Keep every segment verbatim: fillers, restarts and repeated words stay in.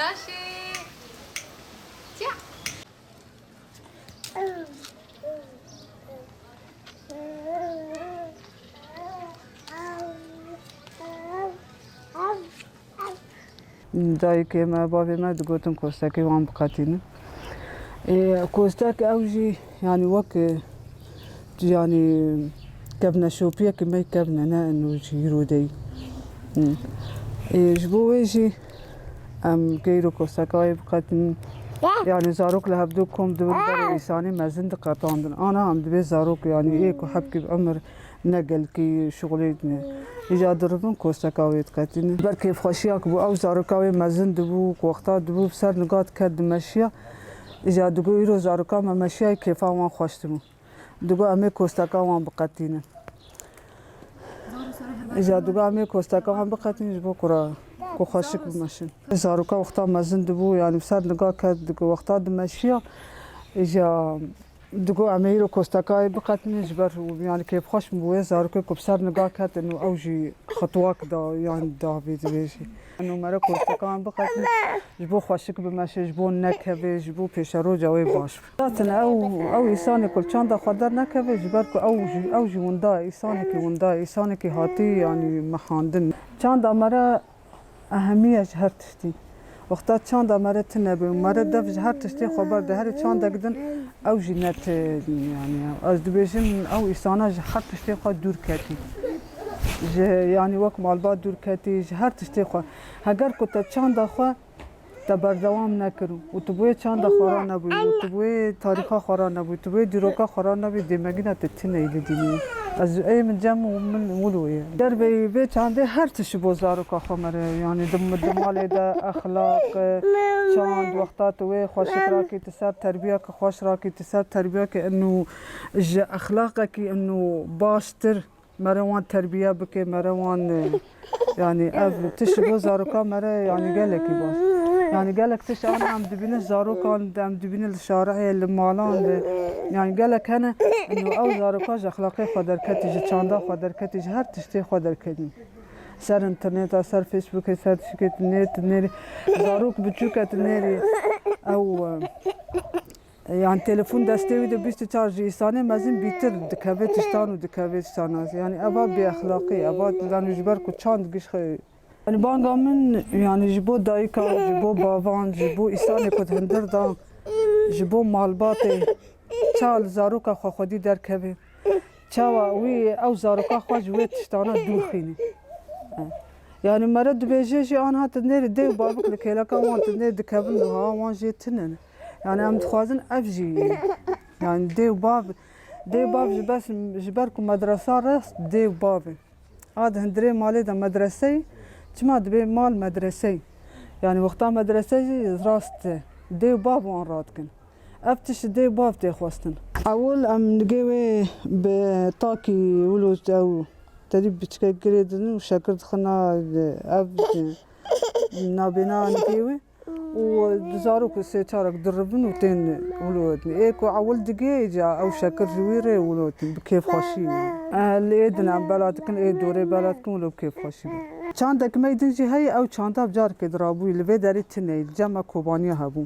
Taşî. Tiya. Dayikê me, bavê me digotin kostekê wan biqetînin. Ê, kostek ew jî, yanî wek, e, yanî kevneşopiyekî me kevne, ne eno jî îro de yî. Hı. Ê, ji bo wê jî em keyro kosteka wê biqetînin. Yanî zarok li hevdu kom dibin, berê îsanê mezin diqetandin. Ana em dibê zarok, yanî ê ku hebkî bi umir ne gelkî şixulê dine. Îca diribin kosteka wê diqetînin. Ber kêfxweşiya ku bû ew zaroka wê mezin dibû, ku wexta dibû bi ser niga diket dimeşiya. Îca digo îro zaroka me meşiyayê kêfa wan xweş dibû. Digo em ê kosteka wan biqetînin. Îca digo em ê kosteka wan biqetînin ji bo ku re ku xweşik bimeşin. Zaroka wexta mezin dibû, yanî bi ser niga ket, digo wexta dimeşiya. Îca Digo, em ê îro kostekayê biqetînin ji ber, yanî kêfxweş min bûye, zarokê ku bi ser niga ketin û ew jî xitwak da, yanî davê dibêjî. Eno mere kostekan biqetînin ji bo xweşik bimeşe, ji bo nekeve, ji bo pêşeroja wê baş be. Zaten ew, ew îsanê ku li çanda xwe dernekeve, ji ber ku ew jî, ew jî winda ye, îsanekî winda ye, îsanekî hatî, yanî mehandin. Çanda mere ehemiye ji her tiştî. Wexta çanda mere tune be û mere dev ji her tiştê xwe berde, herê çandek din, ew jî ne ti, yanî, ez dibêjim, ew îsana ji her tiştê xwe dûr ketî. Ji, yanî, wek malbat dûr ketî, ji her tiştê xwe. Heger ku te çanda xwe te berdewam nekir û tu bi wê çanda xwe re nebûyî û tu bi wê tarîxa xwe re nebûyî, tu bi wê dîroka xwe re nebûyî, dêmegîna te tune yî li dînî. Ez ê min cem û min wilo ye. Derveyî vê çandê her tişt ji bo zaroka xwe mere, yanî di, di malê de exlaq, çand, wexta tu wê xweşik rakî, tu ser terbiyeke xweş rakî, tu ser terbiyeke eno ji exlaqekî eno baştir. Mere wan terbiye bike, mere wan, e, yanî ev tişt bo zaroka mere, yanî gelekî baş. Yanî gelek tişt an em dibînin zarokan de, em dibînin li şarihê, li malan de. Yanî gelek hene, eno ew zaroka ji exlaqê xwe derketî, ji çanda xwe derketî, ji her tiştê xwe derketî. Ser înterneta, ser Facebookê, ser tişkê tu nêr, tu nêrî. Zarok biçûke tu nêrî. Ew, e, Yan telefon destê wî de bîst û çar ji îsanê mezin bîtir dikeve tiştan û dikeve tiştan. Yanî eva bêexlaqî, eva yanî ji ber ku çand giş xwe. Yanî banga min, yanî ji bo dayika, ji bo bavan, ji bo îsanê ku di hundir da, ji bo malbatê, ça li zaroka xwe xwedî derkeve. Çawa wî ew zaroka xwe ji wê tiştana dûr xînî. Yanî mere dibêje jî anha tu nêrî dê û bavik li kêleka wan tu nêr dikevin û ha wan jê tune ne. Yanî em dixwazin ev jî, yanî dê û bav, dê û bav ji bes, ji ber ku medresa rast dê û bav e. A di hundirê malê de medrese ye, çima dibê mal medrese ye? Yanî wexta medrese jî rast e, dê û bav wan radikin. Ev tişt dê û bav tê xwestin. Ewil em nigê wê bi takî wilo ew tedî biçikek girê didin û şekir dixina ev nabêna nigê wê û di zarok û sê çarek dirivin û tên wilo din. Ê ku ewil digê ca ew şekir ji wî rê wilo din bi kêfxweşî. Eh, li ê din em bela dikin, ê dorê bela dikin wilo bi kêfxweşî. Çandek me din jî heye, ew çanda bi carekê dirabûyî, li vê derê tune ye, li cem me Kobaniya hebû.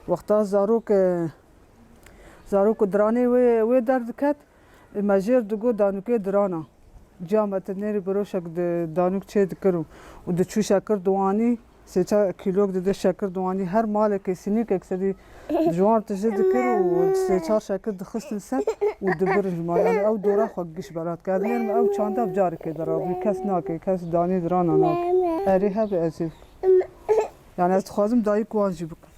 Wexta zarok, e, zarok û diranê wê, wê derdiket, e, me jêr digot danûkê dirana. Ciya me ti nêrî biroşek di danûk çê dikir û, û diçû şekir diwanî, sê çar kîlok dide şekir diwanî. Her malekê sînîkek sedî ji wan tije dikir û sê çar şekir dixistin ser û dibir ji mal. Yanî ew dora xwe giş bela dikir. Nêr me ew çanda bi carekê dirabû. Kes nake, kes danê dirana nake. Erê hebe ez ê. Yanî ez dixwazim dayik wan jî bikim.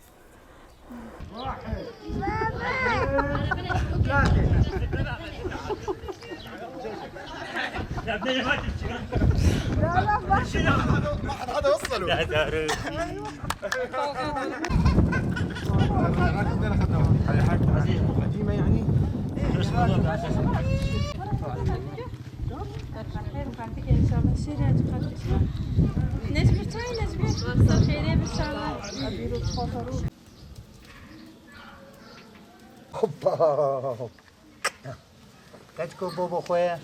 Necmi çay, Necmi. Xêrê bir sağ ol. Hoppa. Keçko bobo xwe.